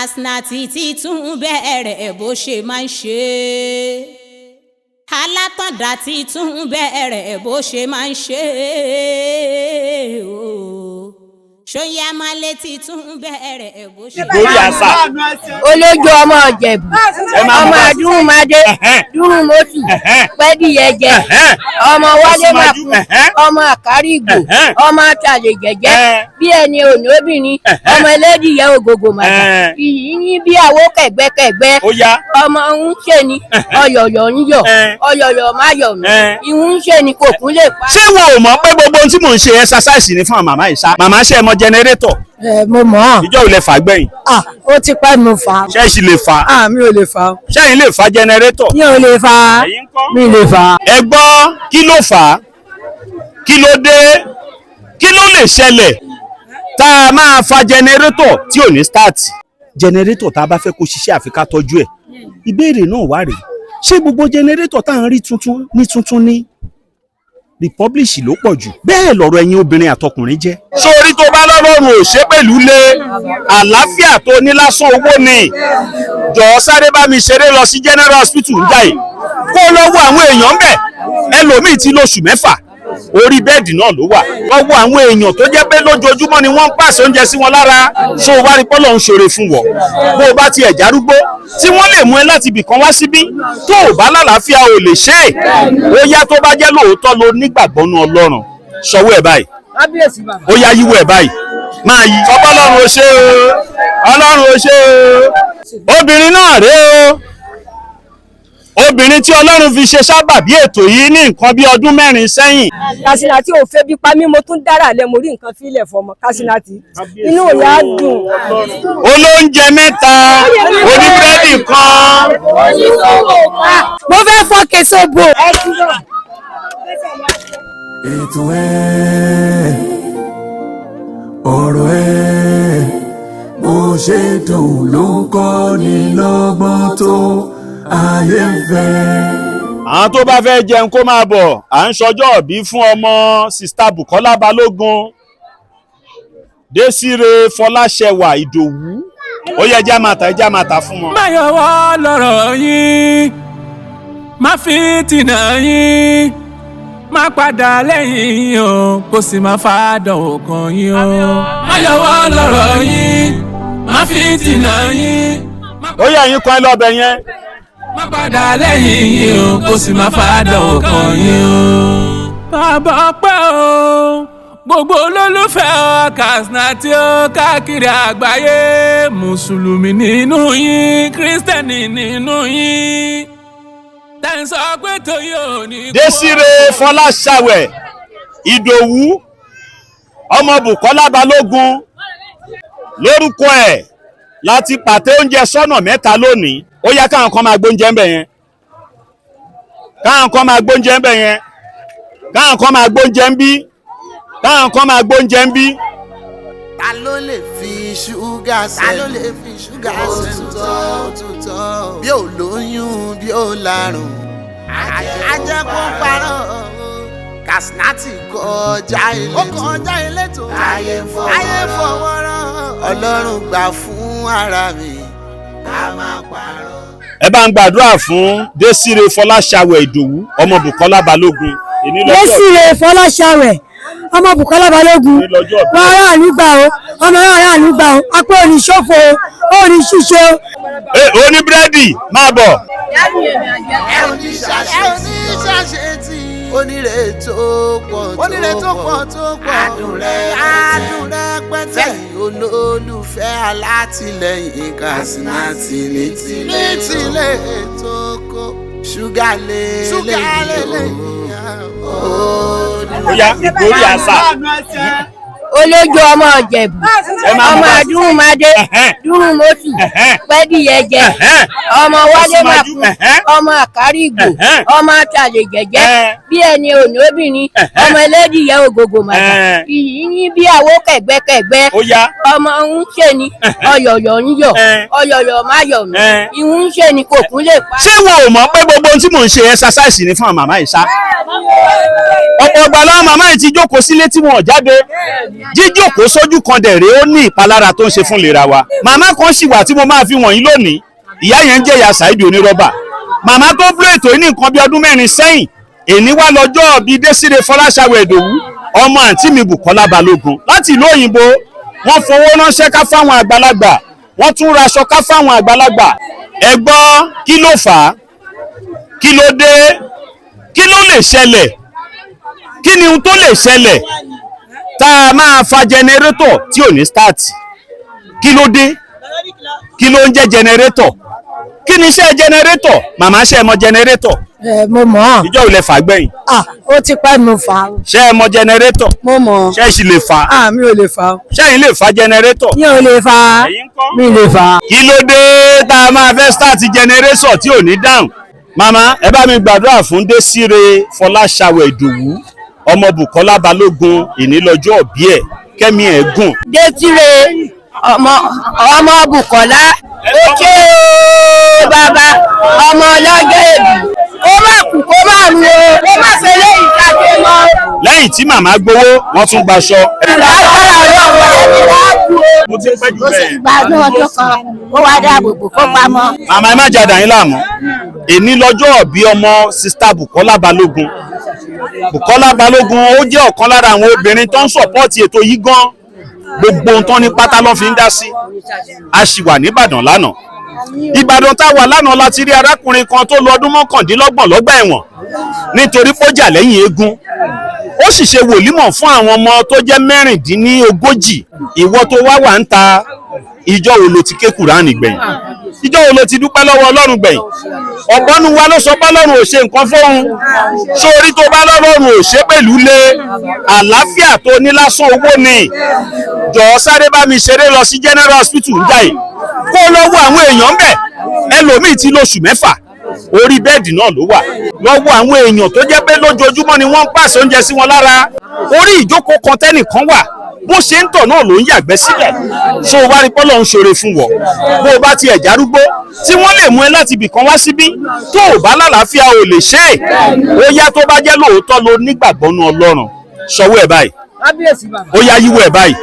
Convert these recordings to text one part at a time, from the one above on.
Katsina ti tún bẹ̀rẹ̀ bó ṣe máa ń ṣe é. Alátọ̀dá ti tún bẹ̀rẹ̀ bó ṣe máa ń ṣe é o. Ṣóyámálé ti tún bẹ̀rẹ̀ bó ṣe máa ń ṣe é. Lórí àṣà. Olójú ọmọ Ìjẹ̀bú, Ẹ máa ọmọ mú wá. àdúrúmadé, dúrúmọ́tù, pẹ́díyẹjẹ, ọmọ wálé Ọ̀ṣunmájú, màkú, ọmọ àkárìgbò, ọmọ àtàlẹ̀ jẹ́jẹ́, bí ẹni òní obìnrin, ọmọ ẹlẹ́dìyẹ ògògò màdà, ìyí ní bí àwọ̀ kẹ̀gbẹ́kẹ̀gbẹ́, Ó yá. ọmọ ń ṣe ni ọ̀yọ̀yọ̀ ń yọ̀, ọ̀yọ̀yọ̀ má yọ̀ mí, ìhun ń ṣe ni kò kún lè pa. Ṣé wo ò mọ̀ pé gbogbo ohun tí mò ń ṣe exercise ni fún àwọn màmá yìí ṣá? Màmá, ṣe é mọ generator? Ẹ, mo mọ̀ ọ́. Ìjọ ò lè fà gbẹ̀yìn? Ah, ó ti pẹ́ mo fà á. Ṣé ẹ sì lè fà á? Ah, mi ò lè fà á. Ṣẹ́yìn lè fa generator? Mi ò lè fà á. Ẹ̀yin ńkọ́? Mi lè fà á. Ẹ gbọ́, kí ló fà á? Kí ló dé? Kí ló lè ṣẹlẹ̀ tá a máa fa generator tí ò ní start? Generator tá a bá fẹ́ kó ṣiṣẹ́, àfi ká tọ́jú ẹ̀. Ìbéèrè náà wá rèé: ṣé gbogbo generator tá à ń rí tuntun ní tuntun ní republish ló pọ̀ jù? Bẹ́ẹ̀ lọ̀rọ̀ ẹ̀yin obìnrin àtọkùnrin jẹ́. Sórí tó bá lọ́lọ́run ò ṣe pẹ̀lú lé àlàáfíà tó ní lásán, owó ni. Jọ̀ọ́, sáré bá mi ṣeré lọ sí general hospital ń jáì, kó lọ wo àwọn èèyàn ń bẹ̀. Ẹlòmíì ti lóṣù 6, orí bẹ́ẹ̀dì náà ló wà. Wọ́n wo àwọn èèyàn tó jẹ́ pé lójoojúmọ́ ni wọ́n ń pàṣẹ oúnjẹ sí wọn lára. Ṣó o wá rí pọ́lọ́ ń ṣoore fún wọ, bó o bá tiẹ̀ járúgbó tí wọ́n lè mú ẹ láti ibìkan wá síbí, tó o bá lálàáfíà o lè ṣe é. Ó yá, tó bá jẹ́ lóòótọ́ ló nígbàgbọ́ nú Ọlọ́run, sọwọ́ ẹ̀ báyìí. Kábíyèsí bàbá. Ó yá, yíwọ́ ẹ̀ báyìí, máa yí. Sọ pé Ọlọ́run ó ṣe o, Ọlọ́run ó ṣe o. Obìnrin náà rèé o, obìnrin tí Ọlọ́run fi ṣe sábàbí ètò yìí ní nǹkan bí ọdún 4 sẹ́yìn. Kasinati ò fẹ́ bí pa mí, mo tún dára lẹ, mo rí nǹkan fílẹ̀ fọmọ. Kasinati, inú ìyá dùn. Olóúnjẹ mẹ́ta, oníbúrẹ́dì kan. Mo fẹ́ fọ́ keso bò. Ètò ẹ̀, ọ̀rọ̀ ẹ̀, bó ṣe dùn ló ń kọ́ ni lọ́gbọ́n tó ayé ń fẹ́. Àwọn tó bá fẹ́ jẹun kó máa bọ̀. À ń ṣọjọ́ ìbí fún ọmọ Sister Bukola Balógun, Désíre Fọláṣẹwà Ìdòwú. Ó yẹ, ẹjá máa tà, ẹjá máa tà fún wọn. Má yọwọ́ lọ́rọ̀ yín, má fi tìǹà yín, má padà lẹ́yìn yín o, kó sì má fàdánwò kan yín o. Má yọwọ́ lọ́rọ̀ yín, má fi tìǹà yín. Ó yẹ, ẹ̀yin kan ẹ lọ́bẹ̀ yẹn. Má padà lẹ́yìn yín o, kó sì má fàdánwò kan yín o. Bàbá ọpẹ́ o, gbogbo olólùfẹ́ Katsina tí ó káàkiri àgbáyé, mùsùlùmí nínú yín, kírísítẹ́nì nínú yín, tẹ̀ ń sọ pé tó yóò ní. Désíre Fọláṣàwẹ̀ Ìdòwú, ọmọ Bukola Balógun, lórúkọ ẹ̀ láti pàtẹ oúnjẹ sọ́nà mẹ́ta lónìí. Ó yá, káwọn kan máa gbóúnjẹ ń bẹ̀ yẹn, káwọn kan máa gbóúnjẹ ń bẹ̀ yẹn, káwọn kan máa gbóúnjẹ ń bí, káwọn kan máa gbóúnjẹ ń bí. Ta ló lè fi ṣúgà sẹ́nu? Ta ló lè fi ṣúgà sẹ́nu? Òtútọ́ bí ò lóyún, bí ò lárùn, ajẹ́ kó parọ́. Kasinati kọjá ilé tó, ó kọjá ilé tó, ayé fọwọ́ rán. Ọlọ́run gbà fún ara mi ká má parọ́. Ẹ bá ń gbàdúrà fún Désíre Fọláṣàwẹ̀ Ìdòwú, ọmọ Bukola Balógun. Èní lọ́jọ́ Désíre Fọláṣàwẹ̀, ọmọ Bukola Balógun. Èní lọ́jọ́ ìbí. Wọn aráàlú gbà o, ọmọ aráàlú gbà o, apá òní ṣòfò o, òní ṣíṣe o. Ẹ oníbúrẹ́dì máa bọ̀. Ẹ oníṣàṣe tí onírè tó pọ̀ tó, onírè tó pọ̀ tó pọ̀, adùn rẹ̀, adùn rẹ̀ pẹ́tẹ́. Fẹ́yìn olólùfẹ́ alátìlẹyìn Kasinati ní tilẹ̀ tó kó ṣúgà lé lé Ó yá, ìgbórí àṣà. Olójú ọmọ Ìjẹ̀bú, Ẹ máa mú ọmọ wá. àdúrúmadé, dúrúmọ́tù, pẹ́díyẹjẹ, ọmọ wálé Ọ̀ṣunmájú, màkú, ọmọ àkárìgbò, ọmọ àtàlẹ̀ jẹ́jẹ́, bí ẹni òní obìnrin, ọmọ ẹlẹ́dìyẹ ògògò màdà, ìyí ní bí àwọ̀ kẹ̀gbẹ́kẹ̀gbẹ́, Ó yá. ọmọ ń ṣe ni ọ̀yọ̀yọ̀ ń yọ̀, ọ̀yọ̀yọ̀ má yọ̀ mí, ìhun ń ṣe ni kò kún lè pa. Ṣé wo ò mọ̀ pé gbogbo ohun tí mò ń ṣe exercise ni fún àwọn màmá yìí ṣá? Ọ̀pọ̀ ọgbà làwọn màmá yìí ti jókòó sílé tí wọn ò jáde. Jíjókòó sójú kan dẹ̀ rèé, ó ní ìpalára tó ń ṣe fún ìlera wa. Màmá kan sì wà tí mo máa fi wọ̀nyí lónìí. Ìyá yẹn ń jẹ́ ìyá Saheed Onírọ́bà, màmá tó búrò ètò yìí ní nǹkan bí ọdún 4 sẹ́yìn. Èní wá lọ́jọ́ bíi Désiré Fọláṣàwẹ̀ Ìdòwú, ọmọ àǹtí mi Bùkọ́lá Balógun láti ìlú òyìnbó. Wọ́n fowó ránṣẹ́ ká fáwọn àgbàlagbà, wọ́n tún raṣọ ká fáwọn àgbàlagbà. Ẹ gbọ́, kí ló fà á? Kí ló dé? Kí ló lè ṣẹlẹ̀? Kí ni ohun tó lè ṣẹlẹ̀ tá a máa fa jẹnẹrétọ̀ tí ò ní start? Kí ló dé? Kí ló ń jẹ́ jẹnẹrétọ̀? Kí ni iṣẹ́ jẹnẹrétọ̀? Màmá, ṣe é mọ jẹnẹrétọ̀? Ẹ, mo mọ̀ ọ́. Ìjọ́ ò lẹ fà gbẹ̀yìn? Ah, ó ti pẹ́ mo fà á. Ṣé ẹ mọ jẹnẹrétọ̀? Mo mọ̀ ọ́. Ṣé ẹ sì lè fà á? Ah, mi ò lè fà á. Ṣẹ́yìn lè fa jẹnẹrétọ̀? Mi ò lè fà á. Ẹ̀yin ńkọ́? Mi lè fà á. Kí ló dé tá a máa fẹ́ start jẹnẹrétọ̀ tí ò ní dáhùn? Màmá, ẹ bá mi gbàdúrà fún Désiré Fọláṣàwẹ̀ Ìdòwú, ọmọ Bùkọ́lá Balógun. Ìnílọ́jọ́ òbí ẹ̀, kẹ́mi ẹ̀ gùn. Désiré ọmọ ọmọ Bùkọ́lá, ó ṣe o bàbá, ọmọ ọlọ́jọ́ èbí, kó má kú, kó má rú o, kó má fẹ́ lẹ́yìn kájé mọ́. Lẹ́yìn tí màmá gbowó, wọ́n tún gbaṣọ. Lágbára Ọlọ́run, ẹni wá kú o. Mo ti pẹ́ jù Ó sì bẹ́ẹ̀. gbádùn ọdún kan, ó wá dáàbò bò kó pamọ́. Màmá, ẹ má jàdá yín láàmú. Èní lọ́jọ́ òbí ọmọ sista Bùkọ́lá Balógun. Bùkọ́lá Balógun, ó jẹ́ ọ̀kan lára àwọn obìnrin tó ń sọ̀pọ́ọ̀tì ètò yìí gan. Gbogbo ohun tán ní pátá ló fi ń dá sí. A sì wà nìbàdàn lánàá. Ìbàdàn tá a wà lánàá láti rí arákùnrin kan tó lọ ọdún 29 lọ́gbà ẹ̀wọ̀n nítorí pé ó jà lẹ́yìn eégún. Ó sì ṣe wòlímọ̀ fún àwọn ọmọ tó jẹ́ 36. Ìwọ tó wá wà ń ta, ìjọ wo ló ti ké Kùránì gbẹ̀yìn? Ìjọ wo ló ti dúpẹ́ lọ́wọ́ Ọlọ́run gbẹ̀yìn? Ọ̀pọ̀nu wa ló sọ bọ́lọ́run ò ṣe nǹkan fóun. Sórí tó bá lọ́lọ́run ò ṣe pẹ̀lú lé àlàáfíà tó ní lásán, owó ni. Jọ̀ọ́, sáré bá mi ṣeré lọ sí General Hospital ń jáì, kó lọ́wọ́ àwọn èèyàn ń bẹ̀. Ẹlòmíì ti lóṣù 6, orí bẹ́ẹ̀dì náà ló wà. Lọ́wọ́ àwọn èèyàn tó jẹ́ pé lójoojúmọ́ ni wọ́n ń pàṣẹ oúnjẹ sí wọn lára. Orí ìjókòó kan tẹ́nìkan wà, bó ṣe ń tọ̀ náà ló ń yàgbẹ́ sílẹ̀. Ṣó o wá rí pọ́lọ́ ń ṣoore fún wọ̀? Bó o bá tiẹ̀ járúgbó tí wọ́n lè mú ẹ láti ibì kan wá síbí, tó o bá lálàáfíà, o lè ṣe é. Ó yá, tó bá jẹ́ lóòótọ́ ló nígbàgbọ́ nú Ọlọ́run, ṣọwọ́ ẹ̀ báyìí. Ó yá, yíwọ́ ẹ̀ báyìí,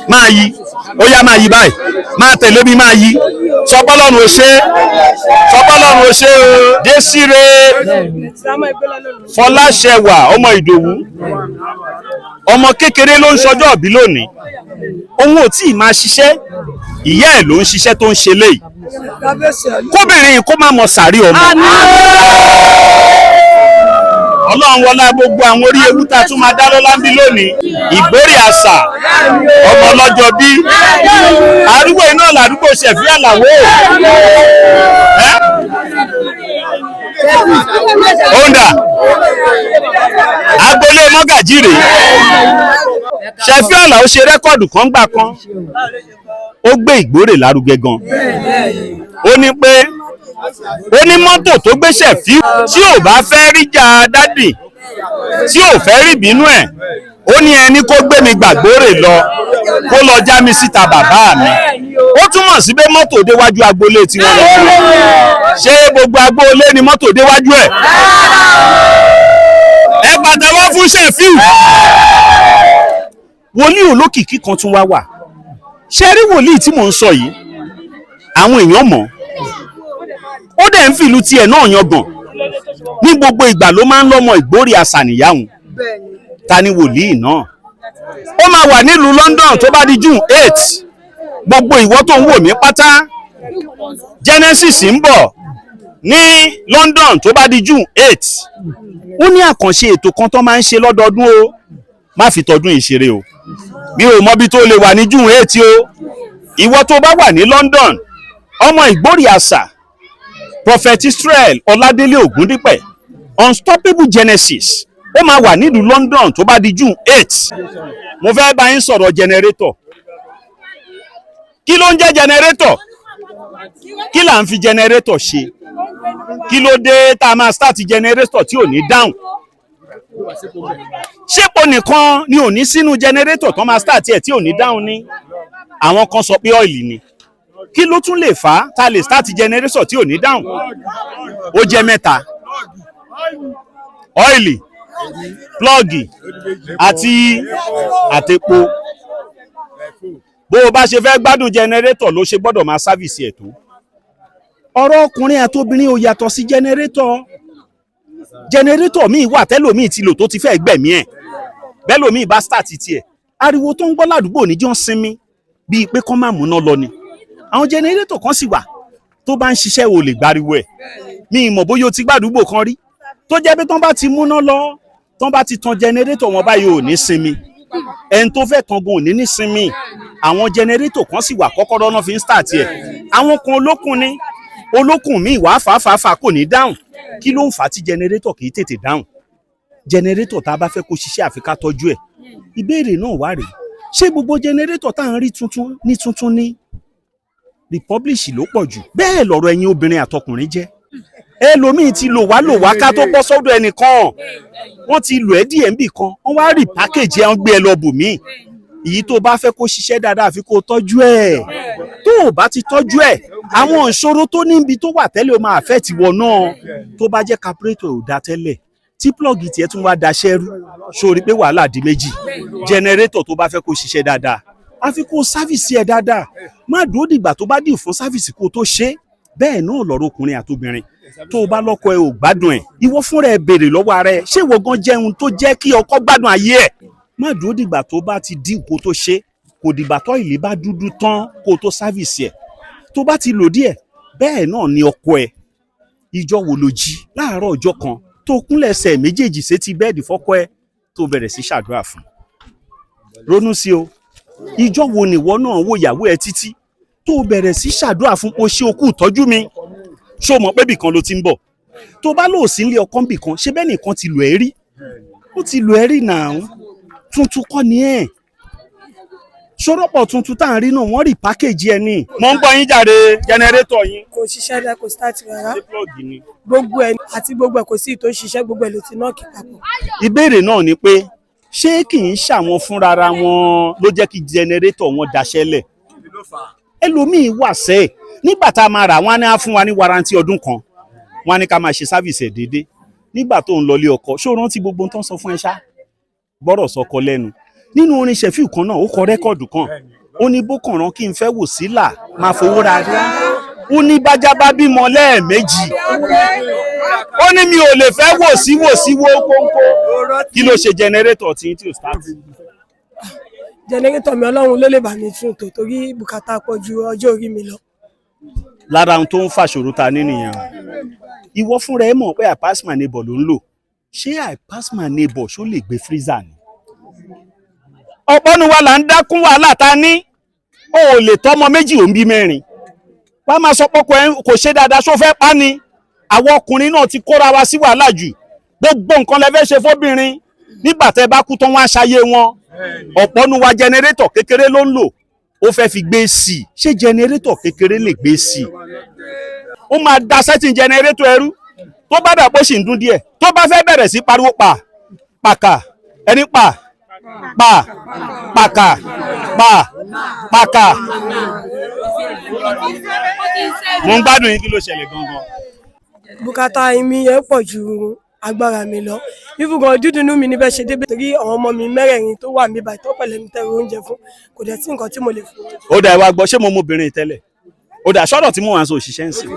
máa yí. Ó yá, máa yí báyìí, máa tẹ̀lé mi, máa yí. Sọpọ́lọ́run ò ṣe é, sọpọ́lọ́run ò ṣe é o. Désiré Fọláṣẹwà, ọmọ Ìdòwú, ọmọ kékeré ló ń ṣọjọ́ òbí lónìí. Òun ò tí ì máa ṣiṣẹ́, ìyá ẹ̀ ló ń ṣiṣẹ́ tó ń ṣe léyìí. Kóbìnrin yìí kó má mọ sàárì ọmọ. Ọlọ́run wọlá gbogbo àwọn orí ewu tá a tún máa dá lọ́lá ń bí lónìí. Ìgbórè àṣà, ọmọ ọlọ́jọ́ bí àdúgbò iná làdúgbò ṣẹ̀fí àlàwò ọ̀ndà agboolé mọ́gàjì rèé. Ṣẹ̀fí àlàó ṣe record kan gbà kan, ó gbé Ìgbórè lárugẹ gan. Ó ní pé ó ní mọ́tò tó gbé Ṣẹ̀fí, tí ò bá fẹ́ rí jà dádì, tí ò fẹ́ rí bínú ẹ̀, ó ní ẹni kó gbé mi gbàgbórè lọ, kó lọ já mi síta bàbá mi. Ó túmọ̀ sí pé mọ́tò déwájú agboolé tiwọn lọ. Ṣé gbogbo agboolé ni mọ́tò déwájú ẹ̀? Ẹ pàtẹ́wọ́ fún Ṣẹ̀fíù. Wòlíì olókìkí kan tún wá wà. Ṣe rí wòlíì tí mò ń sọ yìí, àwọn èèyàn mọ̀. Ó dẹ̀ ń fìlú tiẹ̀ náà yangàn ní gbogbo ìgbà. Ló máa ń lọ́mọ Ìgbórè àṣàníyàwó. Ta ni wòlíì náà? Ó máa wà nílùú London tó bá di June 8. Gbogbo ìwọ tó ń wò mí pátá, Genesis ń bọ̀ ní London tó bá di June 8. Ó ní àkànṣe ètò kan tó máa ń ṣe lọ́dọọdún o. Má fi tọdún ìṣeré o. Mi ò mọbi tó lè wà ní June 8 o. Ìwọ tó bá wà ní London, ọmọ Ìgbórè àṣà, Prophet Israel Ọládélé Ògúndípẹ̀, Unstoppable Genesis, ó máa wà nílùú London tó bá di June 8. Mo fẹ́ bá yín sọ̀rọ̀ generator. Kí ló ń jẹ́ generator? Kí là ń fi generator ṣe? Kí ló dé tá a máa start generator tí ò ní dáhùn? Ṣépo nìkan ni ò ní sínú generator tó máa start ẹ̀ tí ò ní dáhùn ni? Àwọn kan sọ pé oil ni. Kí ló tún lè fà á tá a lè start generator tí ò ní dáhùn? Ó jẹ́ mẹ́ta: oil, Plọ́ọ̀gì àti àtepo. Bó o bá ṣe fẹ́ gbádùn jẹnẹrétọ̀ ló ṣe gbọ́dọ̀ máa sáfìsì ẹ̀ tó. Ọ̀rọ̀ ọkùnrin àtobìnrin ò yàtọ̀ sí jẹnẹrétọ̀. Jẹnẹrétọ̀ míì wà tẹ́lòmíì ti lò tó ti fẹ́ gbẹ̀mí ẹ̀. Bẹ́lòmíì bá start tiẹ̀, ariwo tó ń gbọ́ ládùúgbò níjọ́ ń sinmi bíi pé kán má múná lọ ni. Àwọn jẹnẹrétọ̀ kan sì wà tó bá ń ṣiṣẹ́, o lè gbariwo ẹ̀. Mi ì mọ̀ bóyá o ti gbàdúgbò kan rí tó jẹ́ pé tán bá ti múná lọ, tán bá ti tan jẹnẹrétọ̀ wọn báyìí, ò ní sinmi. Ẹni tó fẹ́ tan gan ò ní ní sinmi. Àwọn jẹnẹrétọ̀ kan sì wà, kọ́kọ́rọ́ náà fi ń start ẹ̀. Àwọn kan olókùn ni, olókùn míì wàá fà á fà á fà á, kò ní dáhùn. Kí ló ń fà á tí jẹnẹrétọ̀ kì í tètè dáhùn? Jẹnẹrétọ̀ tá a bá fẹ́ kó ṣiṣẹ́, àfi ká tọ́jú ẹ̀. Ìbéèrè náà wá rèé: ṣé gbogbo jẹnẹrétọ̀ tá à ń rí tuntun ní tuntun ní republish ló pọ̀ jù? Bẹ́ẹ̀ lọ̀rọ̀ ẹ̀yin obìnrin àtọkùnrin jẹ́. Ẹlòmíì ti lò wá lò wá ká tó bọ́ sọ́dọ̀ ẹnìkan. Wọ́n ti lò ẹ́ díẹ̀ níbì kan, wọ́n wá rí pákéjì ẹ̀, ń gbé ẹ lọ bòmíì. Èyí tó bá fẹ́ kó ṣiṣẹ́ dáadáa, àfi kó o tọ́jú ẹ̀. Tó o bá ti tọ́jú ẹ̀, àwọn ìṣòro tó níbi tó wà tẹ́lẹ̀ ó máa affect wọ náà. Tó bá jẹ́ carburetor ò da tẹ́lẹ̀, tí plug tiẹ̀ tún wá daṣẹ́ rú, sórí pé wàhálà di méjì. Jẹnẹrétọ̀ tó bá fẹ́ kó ṣiṣẹ́ dáadáa, àfi kó o sáfìsì ẹ̀ dáadáa. Má dúró dìgbà tó bá dì fún sáfìsì kó o tó ṣe é. Bẹ́ẹ̀ náà lọ̀rọ̀ ọkùnrin àtobìnrin. Tó o bá lọ́kọ ẹ ò gbádùn ẹ̀, ìwọ fúnra ẹ béèrè lọ́wọ́ ara ẹ, ṣé ìwọ gan jẹun tó jẹ́ kí ọkọ gbádùn ayé ẹ̀? Má dúró dìgbà tó bá ti dín kó tó ṣe. Kò dìgbà tó ìlé bá dúdú tán kó o tó sáfìsì ẹ̀. Tó bá ti lò díẹ̀, bẹ́ẹ̀ náà ni ọkọ ẹ. Ìjọ wo ló jí láàárọ̀ ọjọ́ kan tó kúnlẹ̀ ẹsẹ̀ méjèèjì sétí bẹ́ẹ̀dì fọ́kọ ẹ, tó bẹ̀rẹ̀ sí ṣàdúrà fún? Ronú sí o. Ìjọ wo nìwọ náà wo ìyàwó ẹ títí tó bẹ̀rẹ̀ sí ṣàdúrà fún o ṣe okú ìtọ́jú mi? Ṣó o mọ̀ pé bìkan ló ti ń bọ̀? Tó bá lò sí ilé ọkọ bìkan, ṣé bẹ́ẹ̀ nìkan ti lò ẹ́ rí? Ó ti lò ẹ́ rí nàá. Tuntun kọ́ ni ẹ̀ ṣọ́rọ́pọ̀ tuntun tá à ń rí náà, wọ́n rí pákéjì ẹ ní. Mo ń gbọ́ yín jàre, jẹnẹrétọ̀ yín. Kò ṣiṣẹ́ dá, kò start rárá. Ṣé plug ni? Gbogbo ẹ̀ àti gbogbo ẹ̀, kò sí ìtò ṣiṣẹ́, gbogbo ẹ̀ ló ti knock papọ̀. Ìbéèrè náà ni pé, ṣé kì í ṣàwọn fúnrara wọn ló jẹ́ kí jẹnẹrétọ̀ wọn daṣẹ́lẹ̀? Ẹlòmíín wà sẹ́ẹ̀, nígbà tá a máa rà wọ́n á ní á fún wa ní warranty ọdún 1, wọ́n á ní ká máa ṣe sáfìsì ẹ̀ déédéé. Nígbà tó ń lọlé ọkọ, ṣó rántí gbogbo ohun tó ń sọ fún ẹ ṣá? Gbọ́rọ̀ sọkọ lẹ́nu. Nínú orin Ṣẹ̀fíù kan náà, ó kọ record kan, ó ní bó kànrán kí n fẹ́ wò sílà máa fowó ra rí. Ó ní bájá bá bímọ lẹ́ẹ̀mejì, ó ní mi ò lè fẹ́ wò sí wò sí wó kónkó. Kí ló ṣe jẹnẹrétọ̀ tí tí ò start? Jẹnẹrétọ̀ mi, Ọlọ́run ló lè bá mi tún tò, torí bùkátà pọ̀ ju ọjọ́ orí mi lọ. Lára ohun tó ń fàṣòro ta ní nìyẹn o. Ìwọ fúnra ẹ mọ̀ pé I pass my neighbor ló ń lò. Ṣé I pass my neighbor ṣó lè gbé freezer ni? Ọ̀pọ̀ nu wa là ń dákún wàhálà ta ní. O ò lè tọ́mọ méjì, ò ń bí mẹ́rin, wàá máa sọ pọ́kọ ẹ kò ṣe dáadáa. Ṣó fẹ́ pa ni? Àwọn ọkùnrin náà ti kóra wa sí wàhálà jù. Gbogbo nǹkan lẹ fẹ́ ṣe fóbìnrin. Nígbà tẹ́ bá kú tán, wọ́n á ṣayé wọn. Ọ̀pọ̀ nu wa, jẹnẹrétọ̀ kékeré ló ń lò, ó fẹ́ fi gbé sí i. Ṣé jẹnẹrétọ̀ kékeré lè gbé sí i? Ó máa da sẹ́tìn jẹnẹrétọ̀ ẹrú. Tó bá dà pé ó sì ń dún díẹ̀, tó bá fẹ́ bẹ̀rẹ̀ sí pariwo pa pàkà, ẹni pa pa pàkà pa pàkà. Mo ń gbádùn yín. Kí ló ṣẹlẹ̀ gangan? Bùkátà mi yẹn pọ̀ ju agbára mi lọ. Ibùgàn dúdú mi níbẹ̀ ṣe débẹ̀, torí àwọn ọmọ mi mẹ́rẹ̀ẹ̀rin tó wà mí báyìí tó pẹ̀lẹ́ mi tẹ́rọ oúnjẹ fún, kò dẹ̀ sí nǹkan tí mo lè fún wọn jẹ. Ó dà, ẹ wá gbọ́, ṣé mo mọ obìnrin tẹ́lẹ̀? Ó dà, sọ́dọ̀ tí mo wà ń sọ òṣìṣẹ́ ń sìn.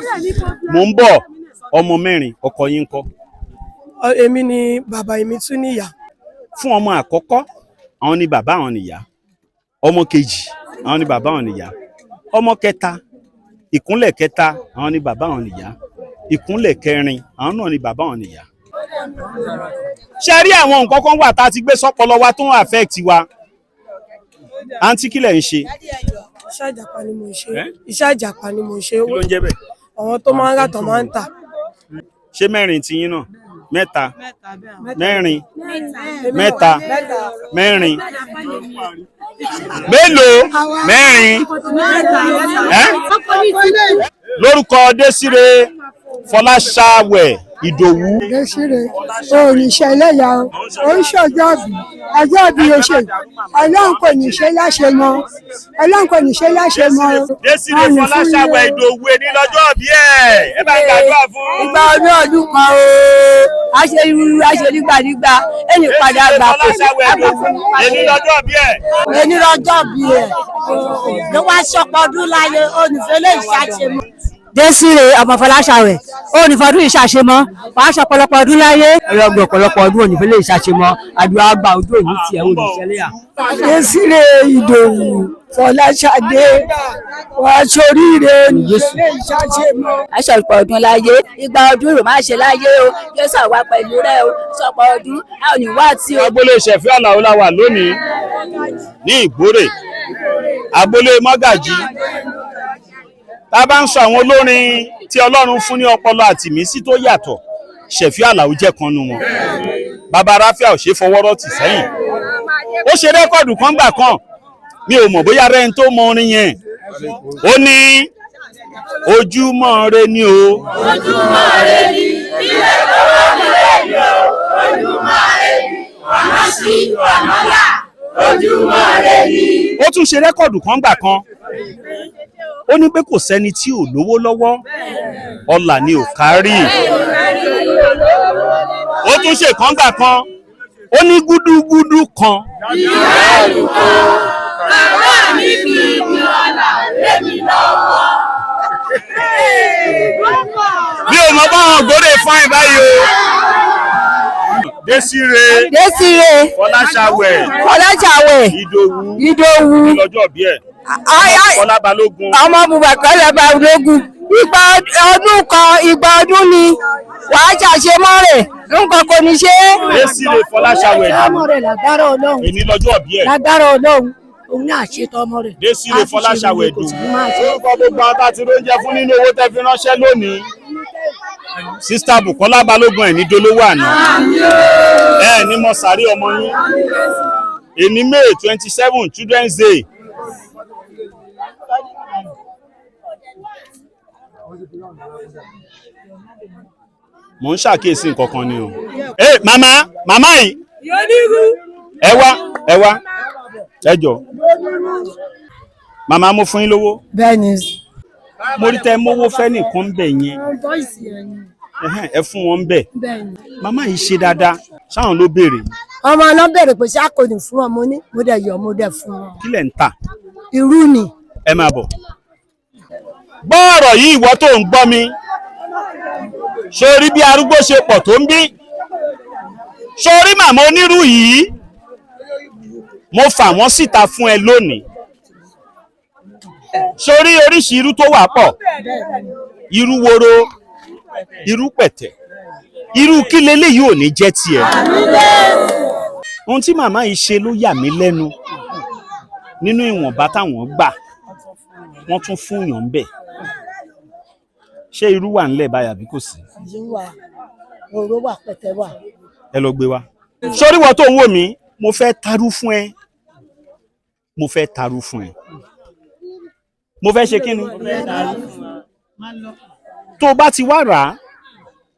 Mò ń bọ̀. Ọmọ mẹ́rin, ọkọ yín ń kọ́? Èmi ni bàbá, èmi tún níyà. Fún ọmọ àkọ́kọ́, àwọn ni bàbá, àwọn nìyá. Ọmọ kejì, àwọn ni bàbá, àwọn nìyá. Ọmọ kẹta, ìkúnlẹ̀ kẹta, àwọn ni bàbá, àwọn nìyá. Ìkúnlẹ̀ kẹrin, àwọn náà ni bàbá, àwọn nìyá. Ṣe rí àwọn nǹkan kan wà tá a ti gbé sọ́pọlọ wa tó ń affect wa. Àǹtí, kí lẹ̀ ń ṣe? Iṣẹ́ àjàpá ni mò ń ṣe. Ẹ́? Iṣẹ́ àjàpá ni mò ń ṣe. Kí ló ń jẹ́ bẹ́ẹ̀? Àwọn tó máa ń rà tó máa ń tà. Ṣé mẹ́rin tiyín náà? Mẹ́ta, mẹ́rin, mẹ́ta, mẹ́rin, mélòó? Mẹ́rin ẹ́. Lórúkọ Désíré Fọláṣàwẹ̀. Ìdòwú. Désiré oníṣẹ́ ẹlẹ́yà o, ó ń ṣọjọ́ bí ọjọ́ bí o ṣe, Ọlọ́run kò ní ṣe láṣẹ mọ́, Ọlọ́run kò ní ṣe láṣẹ mọ́ o. Désiré Fọláṣàwẹ̀ Ìdòwú ẹni lọ́jọ́ bí ẹ̀ ẹ bá ń gbàdúrà fún. Ìgbà ọdún ọdún kan o, a ṣe rúru, a ṣe nígbànígbà, ẹnì padà gbà kó. Fọláṣàwẹ̀ Ìdòwú ẹni lọ́jọ́ bí ẹ̀. Ẹni lọ́jọ́ bí ẹ̀ ló wá ṣọpọ̀ ọdún láyé, olùfẹ́ lè ṣàṣemọ́. Désiré ọmọ Fọláṣàwẹ̀ onífọdún ìṣàṣemọ wàá ṣọ̀pọ̀lọpọ̀ ọdún láyé. Ọlọ́gbọ̀n ọ̀pọ̀lọpọ̀ ọdún òní fẹ́lẹ́ ìṣàṣemọ àdúrà àgbà ojú òní tiẹ̀ òní ṣẹlẹ̀ à. Désiré Ìdòwú Fọláṣadé wàá ṣoríire oníṣẹ́ ìṣàṣemọ́. Aṣọ̀pọ̀ ọdún láyé, ìgbà ọdún rò má ṣe láyé o, Jésù àwa pẹ̀lú rẹ o, ṣọ̀pọ̀ ọdún, a ò ní wá tí o. Agboolé Ṣẹ̀fí Àlàó la wà lónìí ní Ìgbórè, agboolé Mọ́gàjí. Tá a bá ń sọ àwọn olórin tí Ọlọ́run fún ní ọpọlọ àti ìmísí tó yàtọ̀, Ṣẹ̀fí Àlàó jẹ́ kan nu wọn. Bàbá Ráfíà ò ṣe é fọwọ́rọ́ tì sẹ́yìn. Ó ṣe rẹ́kọ̀dù kan gbà kan, mi ò mọ̀ bóyá rẹ́ni tó mọ orin yẹn. Ó ní ojúmọ́ re ni o. Ojúmọ́ re ni ilẹ̀ tó wà nílẹ̀ ni o. Ojúmọ́ re ni ọ̀nà sí ọ̀nà là. Ojúmọ́ re ni. Ó tún ṣe rẹ́kọ̀dù kan gbà kan, ó ní pé kò sẹ́ni tí ò lówó lọ́wọ́, ọlà ni ò kárí. Ó tún ṣe kan gbà kan, ó ní gúdúgúdú kan. Ìyá olùkọ́, bàbá mi fi ibi ọ̀la lé mi lọ́wọ́. Mi ò mọ̀ báwọn ògbórè fáìn báyìí o. Désiré Désiré Fọláṣàwẹ̀ Fọláṣàwẹ̀ Ìdòwú Ìdòwú lọ́jọ́ bí ẹ̀ Fọlá Balógun ọmọ Bùbàkọ́ Balógun, ìgbà ọdún kan ìgbà ọdún ni wàá ṣàṣemọ́ rẹ̀, nǹkan kò ní ṣe é. Désiré Fọláṣàwẹ̀ Ọmọ rẹ̀ lágbára Ọlọ́run, èní lọ́jọ́ bí ẹ̀ lágbára Ọlọ́run, òun náà ṣètò ọmọ rẹ̀. Désiré Fọláṣàwẹ̀ Ìdòwú. Orúkọ gbogbo àwọn tá a ti róúnjẹ fún nínú owó tẹ́ fi ránṣẹ́ lónìí. Sísítà Bùkọ́lá Balógun ẹ̀ ní dolówó àná. Ẹ ní mọ sàárè ọmọ yín. Èní May 27 Children's Day. Mò ń ṣàkíyèsí nǹkan kan ni o. Ẹ màmá màmá yìí ẹ wá ẹ wá ẹ jọ màmá mo fún yín lówó. Bẹ́ẹ̀ni. Mo rí tẹ mówó fẹ́ nìkan bẹ̀ yẹn. Ẹhẹ́n, ẹ fún wọn bẹ̀. Bẹ́ẹ̀ni. Màmá yìí ṣe dáadáa ṣáwọn ló béèrè. Ọmọ náà bèrè pé ṣé a kò ní fún ọ, mo ní mo dẹ̀ yọ mo dẹ̀ fún ọ. Kí lẹ̀ ń tà? Irú ni. Ẹ máa bọ̀. Gbọ́ ọ̀rọ̀ yìí ìwọ tó ń gbọ́ mi. Sórí bí arúgbó ṣe pọ̀ tó ń bí. Sórí màmá onírú yìí. Mo fà wọ́n síta fún ẹ lónìí. Sórí oríṣi irú tó wà pọ̀. Irú woro, irú pẹ̀tẹ̀. Irú kí leléyìí ò ní jẹ́ tiẹ̀. Ohun tí màmá yìí ṣe ló yà mí lẹ́nu. Nínú ìwọ̀nba táwọn gbà, wọ́n tún fún yàn ń bẹ̀. Ṣé irú wà ńlẹ̀ báyìí àbí kò sí? Irú wà, òró wà, pẹ̀tẹ̀ wà. Ẹ lọ gbé wa. Sórí wọ́n tó ń wò mí, mo fẹ́ tarú fún ẹ. Mo fẹ́ tarú fún ẹ. Mo fẹ́ ṣe kí ni? Tó o bá ti wá rà á,